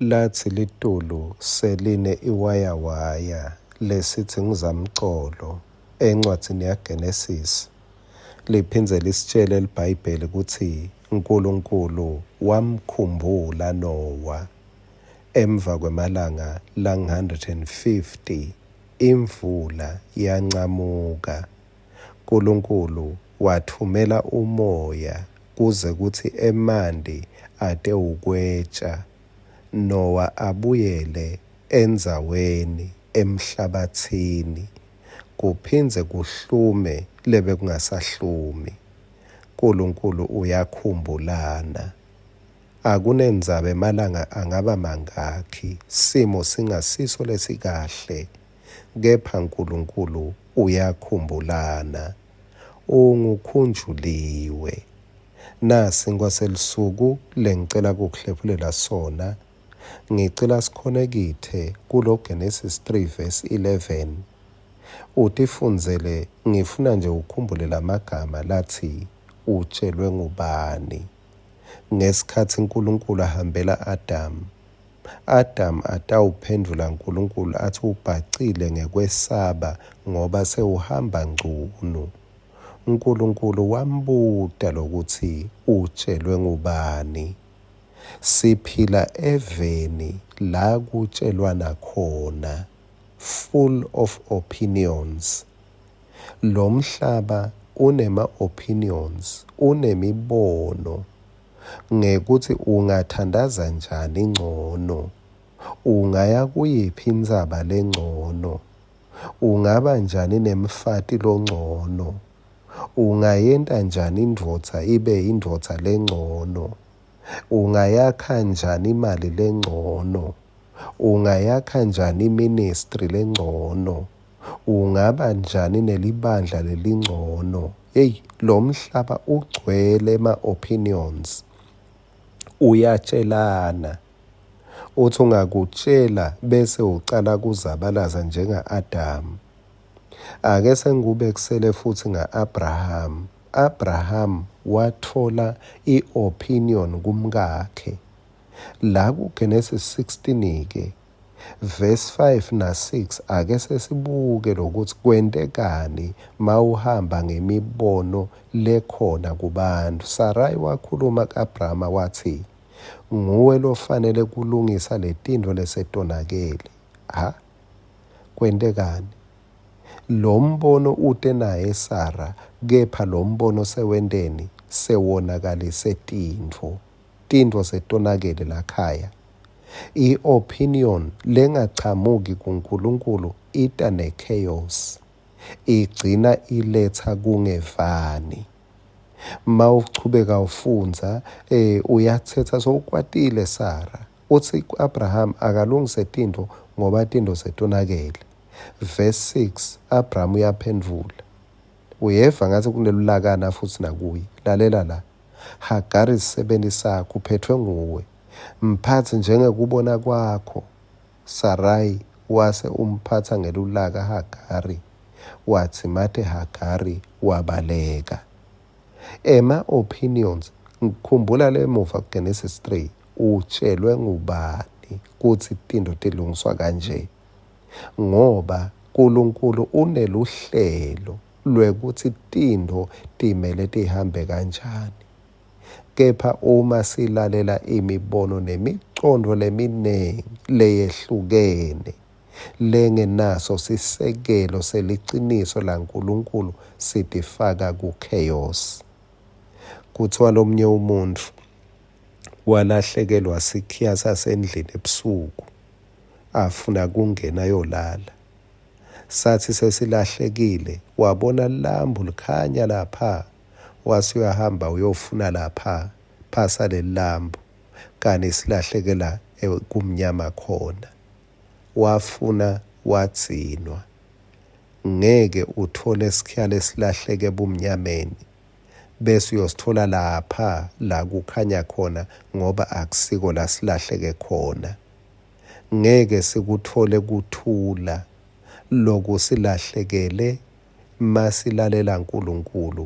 Latsi litulu seline iwayawaya lesitsi nguzamcolo encwadzini yaGenesis, liphindze lisitjele liBhayibheli kutsi Nkulunkulu wamkhumbula Nowa emva kwemalanga lang-150 imvula yancamuka, Nkulunkulu watfumela umoya kuze kutsi emanti atewukwetja, Nowa abuyele endzaweni, emhlabatsini, kuphindze kuhlume lebekungasahlumi. Nkulunkulu uyakhumbulana. Akunendzaba emalanga angaba mangakhi simo singasiso lesikahle, kepha Nkulunkulu uyakhumbulana. Ungukhunjuliwe. Nasi selusuku lengicela kukuhlephulela sona. Ngicela sikhonekithe kulo Genesis 3 verse 11. Utifundzele ngifuna nje ukhumbule lamagama latsi utshelwe ngubani. Ngesikhatsi Nkulunkulu ahambela Adam, Adam atawuphendvula Nkulunkulu atsi ubhacile ngekwesaba ngoba sewuhamba ngcunu. Nkulunkulu wambuta lokutsi utshelwe ngubani. Siphila eveni la kutshelwana khona, full of opinions. Lomhlaba unema-opinions, unemibono ngekutsi ungathandaza njani ncono, ungaya kuyiphi intsaba lencono, ungaba njani nemfati loncono, ungayenta njani indvodza ibe indvodza lencono, ungayakha njani imali lencono, ungayakha njani iministry lencono, ungaba njani nelibandla lelingcono. Hey, lo mhlaba ugcwele ema-opinions, uyatshelana. Uthi ungakutshela bese ucala kuzabalaza njenga-Adamu. Ake sengikubekisele futhi nga-Abraham. Abraham wathola i-opinion kumkakhe. La kuGenesis 16-ke verse 5 na-6 ake sesibuke lokuthi kwentekani mawuhamba ngemibono lekhona kubantu. Sarai wakhuluma ku-Abrahama wathi, nguwe lofanele kulungisa letintfo lesetonakele. Ha, kwentekani? Lo mbono ute naye Sara, kepha lo mbono sewenteni? Sewonakalise tintfo. Tintfo setonakele lakhaya. I-opinion lengachamuki kuNkulunkulu ita ne-chaos. Igcina iletha kungevani. Mawuchubeka ufundza uyathetha sowukwatile Sara. Utsi ku-Abraham akalungise tintfo ngoba tintfo setonakele. Verse 6 Abraham uyaphendvula. Uyeva ngathi kunelulakana futhi nakuye. Lalela la. Hagari sisebenti sakho uphethwe nguwe. Mphatsi njengekubona kwakho. Sarai wase umphatsa ngelulaka Hagari. Watsi mate Hagari wabaleka. Ema opinions ngikhumbula lemuva kuGenesis 3 utshelwe ngubani kutsi tintfo tilungiswa kanje ngoba Nkulunkulu uneluhlelo lwekutsi tintfo timele tihambe kanjani. Kepha uma silalela imibono nemicondvo leminengi leyehlukene lengenaso sisekelo seliciniso laNkulunkulu sitifaka ku-chaos. Kuthiwa lomunye umuntfu walahlekelwa sikhiya sasendlini ebusuku afuna kungena ayolala. Satsi sesilahlekile wabona lambu likhanya lapha wase uyahamba uyofuna lapha phasa lelilambu kani silahlekela kumnyama khona. Wafuna wadzinwa. Ngeke uthole sikhiya lesilahleke ebumnyameni bese uyosithola lapha la kukhanya khona ngoba akusiko la silahleke khona. Ngeke sikuthole kuthula lokusilahlekele masilalela Nkulunkulu.